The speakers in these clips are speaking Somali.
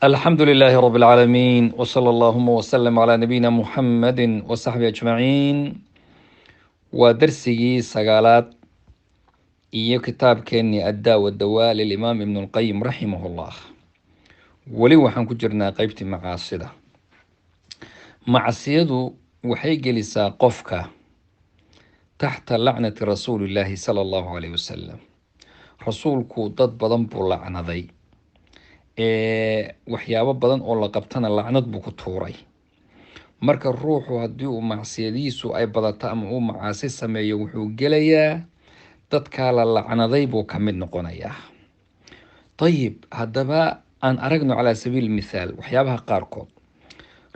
Alxamdu lilaahi rabi alcaalamiin, wsala allahuma wslm calaa nabiyina muxamadi wasaxbi ajmaciin. Waa darsigii sagaalaad iyo kitaabkeenii Addaa Wadawaa lilimaam Ibn Lqayim raximah llah. Weli waxaan ku jirnaa qeybtii macaasida. Macsiyadu waxay gelisaa qofka taxta lacnati rasuulillaahi sala allahu caleyh wasalam. Rasuulku dad badan buu lacnaday, waxyaabo badan oo la qabtana lacnad buu ku tuuray. Marka ruuxu haddii uu macsiyadiisu ay badato ama uu macaasi sameeyo, wuxuu gelayaa dadkaa la lacnaday buu ka mid noqonayaa. Ayib, haddaba aan aragno calaa sabiili mithaal waxyaabaha qaarkood.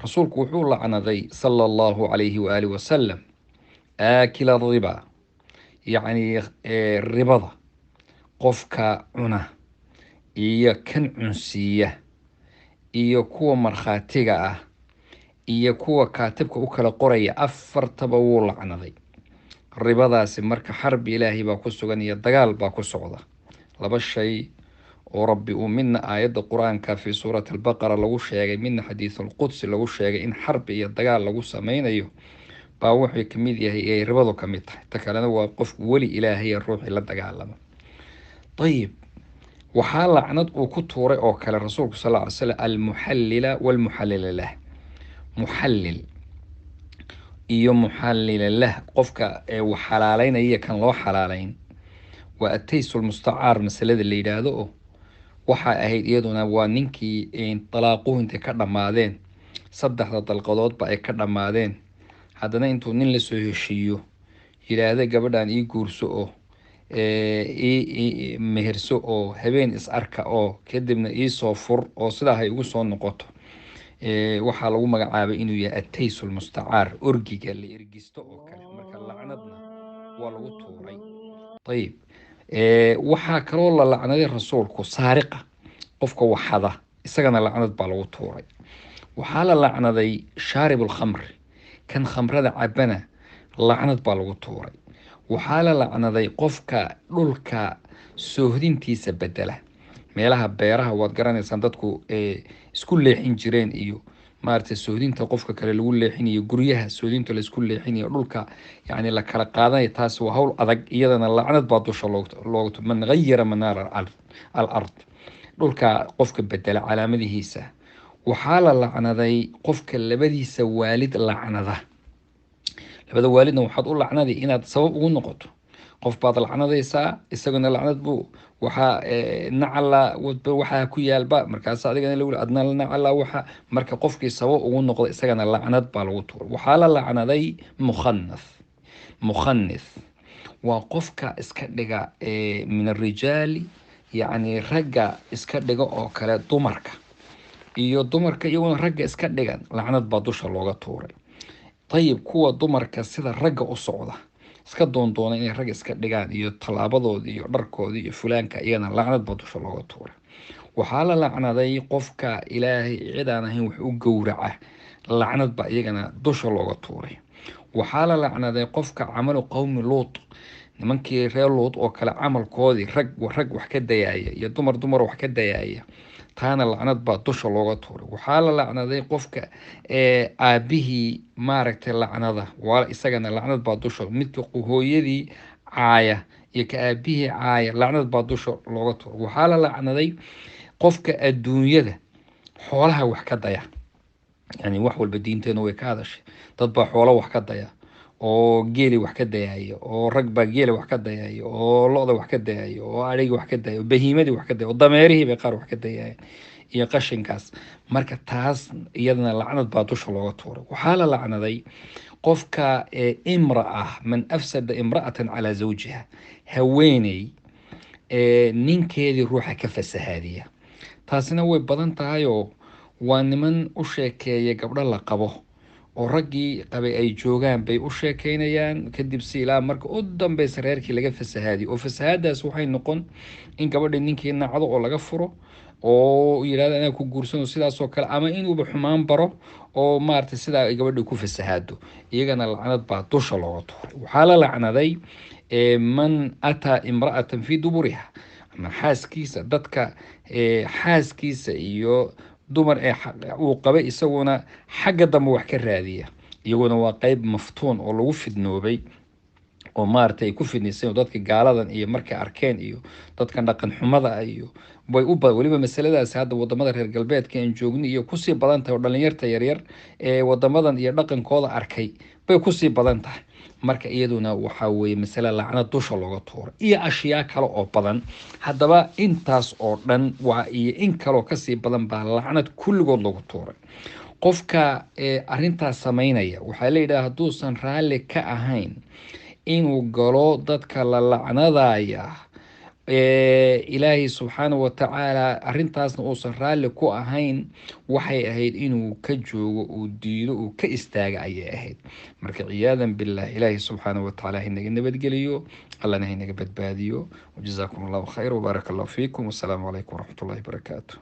Rasuulku wuxuu lacnaday sala allahu calayhi waaalih wasalam aakila riba, yacni ribada qofka cuna iyo kan cunsiiya iyo kuwa markhaatiga ah iyo kuwa kaatibka u kala qoraya, afartaba wuu lacnaday ribadaasi. Marka xarbi ilaahay baa ku sugan iyo dagaal baa ku socda. Laba shay oo Rabbi uu midna aayadda Qur-aanka fii suurati Albaqara lagu sheegay, midna xadiisulqudsi lagu sheegay in xarbi iyo dagaal lagu sameynayo, baa wuxuu kamid yahay ay ribadu kamid tahay. Ta kalena waa qofku weli Ilaahay ruuxii la dagaalama. Ayib, waxaa lacnad uu ku tuuray oo kale rasuulku sal ly slam almuxallila walmuxallila lah, muxallil iyo muxallila lah, qofka wax xalaaleynaya kan loo xalaaleyn. Waa ataysu lmustacaar masalada la yidhaahdo, oo waxaa ahayd iyaduna waa ninkii dalaaquhu intay ka dhammaadeen, saddexda dalqadoodba ay ka dhammaadeen, haddana intuu nin lasoo heshiiyo yidhaahda gabadhan ii guurso oo ii meherso oo habeen is arka oo kadibna iisoo fur oo sidaa hay igu soo noqoto. Waxaa lagu magacaabay inuu yahay ataysu lmustacaar, orgiga la ergisto oo kale. Marka lacnadna waa lagu tuuray. Ayib, waxaa kaloo la lacnaday rasuulku saariqa, qofka waxada, isagana lacnad baa lagu tuuray. Waxaa la lacnaday shaarib alkhamri, kan khamrada cabana lacnad baa lagu tuuray. Waxaa la lacnaday qofka dhulka soohdintiisa bedela, meelaha beeraha waad garanaysaan dadku isku leexin jireen iyo maaragtay soohdinta qofka kale lagu leexinayo, guryaha soohdinta laisku leexinayo, dhulka yani la kala qaadanaya. Taasi waa hawl adag, iyadana lacnad baa dusha looga. Man gayara manaara al ard, dhulka qofka bedela calaamadihiisa. Waxaa la lacnaday qofka labadiisa waalid lacnada. Labada waalidna waxaad u lacnaday inaad sabab ugu noqoto. Qof baad lacnadaysaa, isaguna lacnad buu waxaa nacala waxaa ku yaalba, markaas adigana lagu adna nacala waxa. Marka qofkii sabab ugu noqda isagana lacnad baa lagu tuuray. Waxaa la lacnaday mukhannath. Mukhanith waa qofka iska dhiga min arijaali, yacni ragga iska dhiga oo kale dumarka, iyo dumarka iyaguna ragga iska dhigan, lacnad baa dusha looga tuuray. Ayib, kuwa dumarka sida ragga u socda iska doondoona inay ragga iska dhigaan iyo tallaabadoodi iyo dharkoodi iyo fulaanka, iyagana lacnad baa dusha looga tuuray. Waxaa la lacnaday qofka Ilaahay cid aan ahayn wax u gowraca, lacnad baa iyagana dusha looga tuuray. Waxaa la lacnaday qofka camalu qowmi Luut, nimankii reer Luut oo kale camalkoodii, rag rag wax ka dayaaya iyo dumar dumar wax ka dayaaya, taana lacnad baa dusha looga tuuray. Waxaa la lacnaday qofka aabihii maaragtay lacnada, waa isagana lacnad baa dusha. Midka hooyadii caaya iyo ka aabihii caaya lacnad baa dusha looga tuuray. Waxaa la lacnaday qofka adduunyada xoolaha wax ka daya. Yani wax walba diinteenu way ka hadashay. Dad baa xoolo wax ka daya oo geeli wax ka dayaya, oo rag baa geela wax ka dayaya, oo lo-da wax ka dayaya, oo adhigi wax ka dayaya, oo bahiimadii wax ka daya, oo dameerihii bay qaar wax ka dayayaan iyo qashinkaas. Marka taas iyadana lacnad baa dusha looga tuuray. Waxaa la lacnaday qofka imraa, man afsada imra'atan calaa zawjiha, haweeney ninkeedii ruuxa ka fasahaadiya. Taasina way badan tahay, oo waa niman u sheekeeya gabdho la qabo oo raggii qabay ay joogaan bay u sheekeynayaan, kadib si ilaa marka u dambeysa reerkii laga fasahaadiyo. Oo fasahaadaas waxay noqon in gabadhii ninkii nacdo oo laga furo oo yidhahdo anaa ku guursano, sidaasoo kale, ama inuuba xumaan baro oo maaragtay sidaa ay gabadhii ku fasahaado. Iyagana lacnad baa dusha looga tuuray. Waxaa la lacnaday man ataa imra'atan fii duburiha, ama xaaskiisa, dadka xaaskiisa iyo Dumar ee uu qabay isaguna xagga dambe wax ka raadiya, iyaguna waa qeyb maftuun oo lagu fidnoobay oo maaragtay ay ku fidnayseen oo dadka gaaladan iyo markay arkeen iyo dadkan dhaqan xumada ah iyo way u badan. Weliba masaladaasi hadda wadamada reer galbeedka aan joogno iyo kusii badan tahay, oo dhalinyarta yaryar ee wadamadan iyo dhaqankooda arkay bay kusii badan tahay. Marka iyaduna waxaa weeye masale lacnad dusha looga tuuro iyo ashyaa kale oo badan. Haddaba intaas oo dhan waa iyo in kaloo kasii badan baa lacnad kulligood loogu tuuray. Qofka arrintaas samaynaya waxaa la yidhaha hadduusan raalli ka ahayn inuu galo dadka la lacnadaya ilaahay subxaana wa tacaala, arrintaasna uusan raalli ku ahayn, waxay ahayd inuu ka joogo, uu diido, uu ka istaaga ayay ahayd. Marka ciyaadan billah, ilaahay subxaana wa tacaala haynaga nabadgeliyo, allana haynaga badbaadiyo. Wajazaakum allahu khayr wabaaraka allahu fiikum, wasalaamu calaykum waraxmatullahi wabarakaatu.